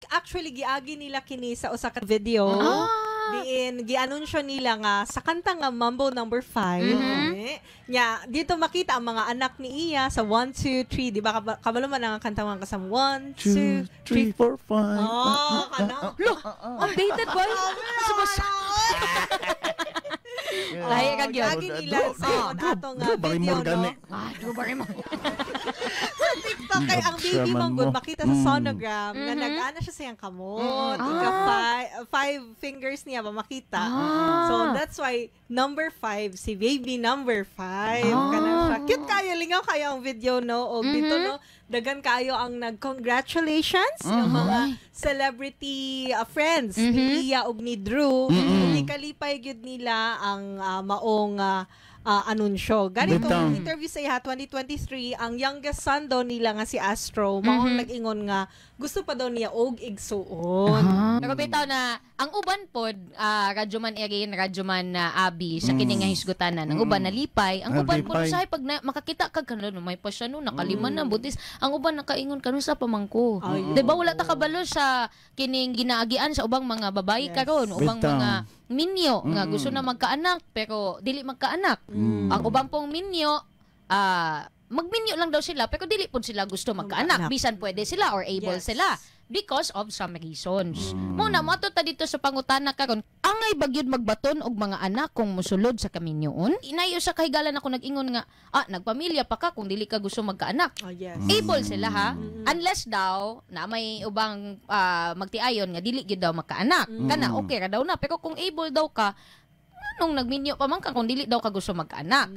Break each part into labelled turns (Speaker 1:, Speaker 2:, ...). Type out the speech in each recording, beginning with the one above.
Speaker 1: Actually, giagi nila kini sa usa ka video. Diin gianunsyo nila nga sa kanta nga Mambo Number 5. Eh, nya dito makita ang mga anak ni iya sa 1 2 3, di ba? Kabalo man ang kanta mga kasam 1 2
Speaker 2: 2, 3, 4, 5.
Speaker 1: Oh, kana.
Speaker 3: Updated boy. Lahi ka gyud.
Speaker 1: Giagi nila sa ato nga video, no?
Speaker 3: Ah, Drew Barrymore.
Speaker 1: Sa TikTok kay ang baby
Speaker 2: Nagsaman
Speaker 1: man gud
Speaker 2: mo.
Speaker 1: makita sa sonogram nga nag-ana siya sa iyang kamot. Ika five fingers niya ba makita. So that's why number 5 si baby number 5. Kana siya. Cute kayo, lingaw kayo ang video, no? Og dito, no, dagan kayo ang nag-congratulations ng mga celebrity friends ni Iya ug ni Drew. Ug gikalipay gyud nila ang maong anunsyo. Ganito
Speaker 2: Bitaw.
Speaker 1: Interview sa iha 2023, ang youngest son daw nila nga si Astro, mao ang nag-ingon nga gusto pa daw niya og igsuon.
Speaker 3: Pero bitaw na ang uban pod, radyo man Erin, radyo man na Abi sa kini nga hisgutanan. Ang uban nalipay, ang uban pod
Speaker 2: Nalipay.
Speaker 3: usahay pag na, makakita kag kano may pa siya no, nakalima na butis. Ang uban nakaingon kanu sa pamangko.
Speaker 1: Ay,
Speaker 3: 'Di ba wala ta kabalo sa kining ginaagian sa ubang mga babae karon, ubang
Speaker 2: Bitaw.
Speaker 3: mga minyo nga gusto na magkaanak pero dili magkaanak. Ang ubang pong minyo, magminyo lang daw sila pero dili pud sila gusto magkaanak
Speaker 1: Magkaanak.
Speaker 3: bisan pwede sila or able sila because of some reasons. Muna mo ta dito sa pangutana karon, angay ba gyud magbaton og mga anak kung musulod sa kaminyoon? Inay usa ka higalan ako nag-ingon nga nagpamilya pa ka kung dili ka gusto magkaanak.
Speaker 1: Oh, yes.
Speaker 3: Able sila ha. Unless daw na may ubang magtiayon nga dili gyud daw magkaanak. Kana okay ra daw na, pero kung able daw ka, nung nagminyo pa man ka kung dili daw ka gusto magkaanak?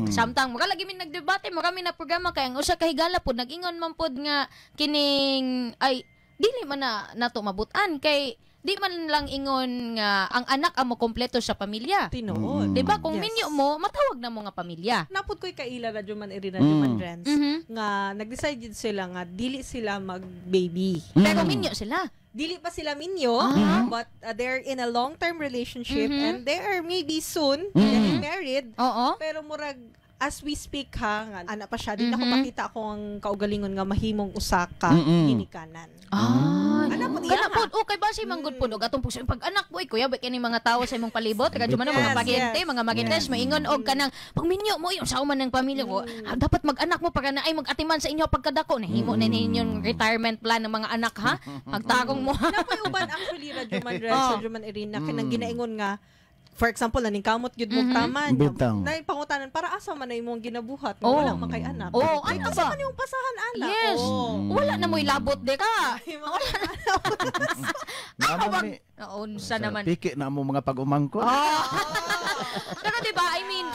Speaker 3: Samtang mura lagi mi nagdebate, mura mi na programa kay ang usa ka higala pod nag-ingon man pod nga kining ay dili man na nato mabutan kay di man lang ingon nga ang anak ang mokompleto sa pamilya.
Speaker 1: Tinuod.
Speaker 3: 'Di ba? Kung minyo mo, matawag na mo nga pamilya.
Speaker 1: Napod ko'y kaila, Radyo Man Irina, Radyo Man Renz, nga nag-decide jud sila nga dili sila mag-baby.
Speaker 3: Pero minyo sila.
Speaker 1: Dili pa sila minyo, but they're in a long-term relationship and they are maybe soon getting married. Pero murag as we speak ha, nga, ana pa siya, di na ko makita ako ang kaugalingon nga mahimong usa ka ginikanan.
Speaker 3: Ah,
Speaker 1: Ana po niya,
Speaker 3: kana
Speaker 1: ha?
Speaker 3: pod okay ba si manggod pod og atong pugso pag anak boy kuya ba kini mga tawo sa imong palibot radyo man ang mga paryente, mga marites maingon og kanang pagminyo mo yung sa man ng pamilya ko, dapat mag-anak mo para na ay mag-atiman sa inyo pagkadako nahimo na ninyo retirement plan ng mga anak ha pagtagong mo.
Speaker 1: Napoy uban actually, Radyo Man Renz, Radyo Man Irina, kanang ginaingon nga for example, naning kamot gyud mo tama niya.
Speaker 2: Bitaw.
Speaker 1: Na pangutanan para asa man na imong ginabuhat nga wala man kay anak.
Speaker 3: Oh,
Speaker 1: Ay,
Speaker 3: ano
Speaker 1: asa
Speaker 3: ba?
Speaker 1: man yung pasahan ana?
Speaker 3: Yes. Wala na mo'y labot de ka.
Speaker 1: Ay, mga
Speaker 2: Naman ni
Speaker 3: Unsa naman.
Speaker 2: Piki na mo mga pag-umangkon.
Speaker 3: Pero di ba, I mean,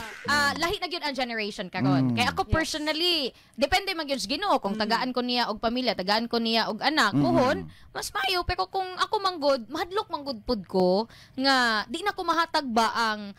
Speaker 3: lahi na gyud ang generation karon. Kaya ako personally, depende man gyud sa Ginoo kung tagaan ko niya og pamilya, tagaan ko niya og anak, puhon, mas maayo, pero kung ako manggod, mahadlok manggod pud ko nga di na ko mahatag ba ang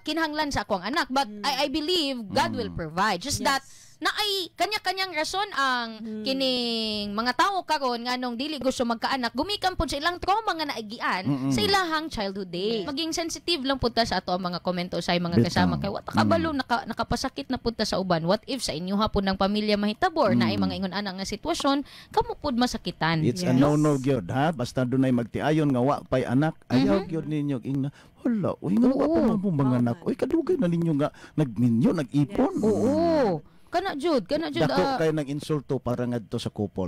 Speaker 3: kinahanglan sa akong anak. But I believe God will provide. Just that na ay kanya-kanyang rason ang kining mga tao karon nga nung dili gusto magkaanak gumikan pud sa ilang trauma nga naigian sa ilahang childhood day. Maging sensitive lang pud ta sa ato ang mga komento sa mga kasama kay wa ta kabalo nakapasakit na pud ta sa uban. What if sa inyo hapon ng pamilya mahitabo or naay mga ingon ana nga sitwasyon, kamo pud masakitan?
Speaker 2: It's a no-no gyud ha. Basta dunay magtiayon nga wa pay anak, ayaw gyud ninyo ingna. Hala, uy nga wa pa man mo mga anak. Uy, kadugay na ninyo nga nagminyo, nag-ipon.
Speaker 3: Oo. Kana jud, kana jud.
Speaker 2: Dako
Speaker 3: Ah.
Speaker 2: kayo ng insulto para ngadto sa couple.